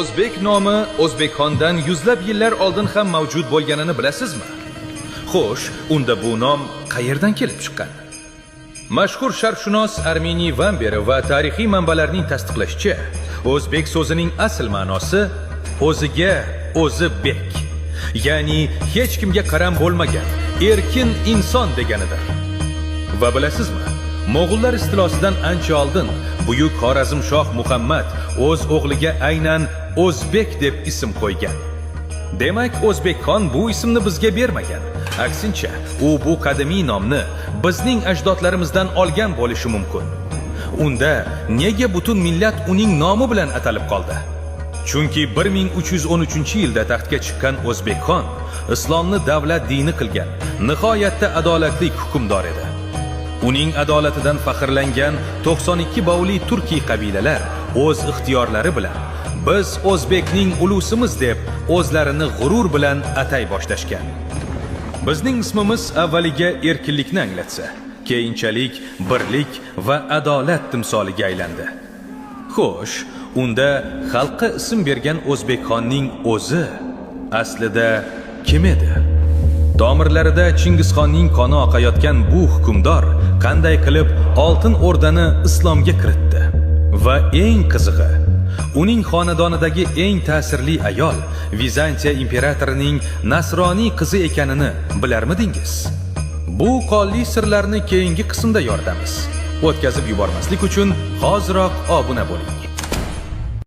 O'zbek nomi O'zbekxondan yuzlab yillar oldin ham mavjud bo'lganini bilasizmi? Xo'sh, unda bu nom qayerdan kelib chiqqan? Mashhur sharqshunos Armeniy Vamberi va tarixiy manbalarning tasdiqlashicha, o'zbek so'zining asl ma'nosi o'ziga o'zi bek, ya'ni hech kimga qaram bo'lmagan erkin inson deganidir. Va bilasizmi, Mo'g'ullar istilosidan ancha oldin buyuk Xorazmshoh Muhammad o'z o'g'liga aynan O'zbek deb ism qo'ygan. Demak, O'zbekxon bu ismni bizga bermagan. Aksincha, u bu qadimiy nomni bizning ajdodlarimizdan olgan bo'lishi mumkin. Unda nega butun millat uning nomi bilan atalib qoldi? Chunki 1313-yilda taxtga chiqqan O'zbekxon islomni davlat dini qilgan, nihoyatda adolatli hukmdor edi. Uning adolatidan faxrlangan 92 bovli turkiy qabilalar o'z ixtiyorlari bilan biz o'zbekning ulusimiz deb o'zlarini g'urur bilan atay boshlashgan. Bizning ismimiz avvaliga erkinlikni anglatsa, keyinchalik birlik va adolat timsoliga aylandi. Xo'sh, unda xalqqa ism bergan O'zbekxonning o'zi aslida kim edi? Tomirlarida Chingizxonning qoni oqayotgan bu hukmdor qanday qilib Oltin O'rdani islomga kiritdi? Va eng qizig'i, uning xonadonidagi eng ta'sirli ayol Vizantiya imperatorining nasroniy qizi ekanini bilarmidingiz? Bu qonli sirlarni keyingi qismda yoritamiz. O'tkazib yubormaslik uchun hoziroq obuna bo'ling.